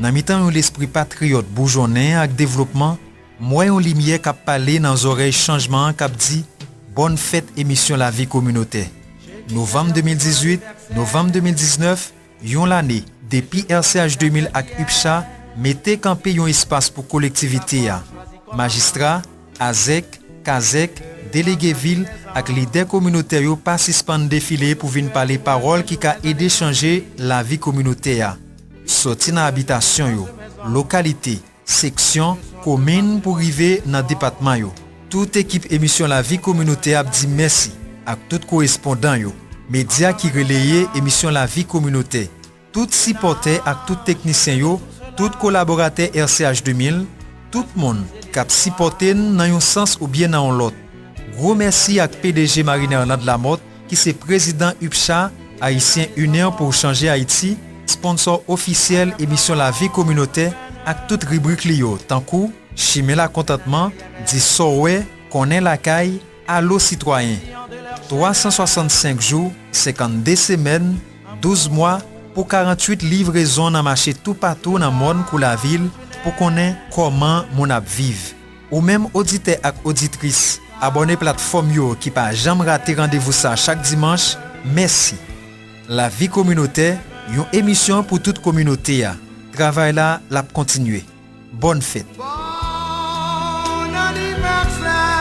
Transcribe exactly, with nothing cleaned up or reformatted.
Nan mitan yon lespri patriyòt boujonnen ak devlopman, m wè yon limyè k ap pale nan zòrèy chanjman an k ap di, Bòn fèt emisyon Lavi Kominotè. Novanm de mil dizuit, novanm de mil diznèf, yon lane depi R C H de mil ak UPCHA mete kanpe yon espas pou kolektivite a. Majistra, azèk, kazèk, delege vil ak lidè kominotè yo pa sispann defile pou vin pale pawòl ki ka ede chanje lavi kominotè a. Soti nan abitasyon yo, lokalite, seksyon, komin pou rive nan depatman yo. Tout ekip emisyon Lavi Kominotè ap di mèsi ak tout korespondan yo, medya ki releye emisyon Lavi Kominotè, tout sipòtè ak tout teknisyen yo, tout kolaboratè R C H de mil, tout moun k ap sipòte n nan yon sans oubyen nan yon lòt. Gwo mèsi ak P D G Marine Hernande Lamotte, ki se prezidan UPCHA, Ayisyen Inir pou Chanje Ayiti, sponsò ofisyèl emisyon Lavi Kominotè ak tout ribrik li yo, tankou Chimen Lakontantman, Di sa w wè, Konnen Lakay, Alo Sitwayen. Twa san swasannsenk jou, senkannde semèn, douz mwa, pou karanntuit livrezon nan mache toupatou nan mòn kou lavil pou konnen kòman moun ap viv. Ou menm oditè ak oditris, abòne platfòm yo ki pa janm rate randevou sa chak dimanch, mèsi. Lavi Kominotè, yon emisyon pou tout kominote a. Travay la, l ap kontinye. Bòn fèt. Bòn anivèsè!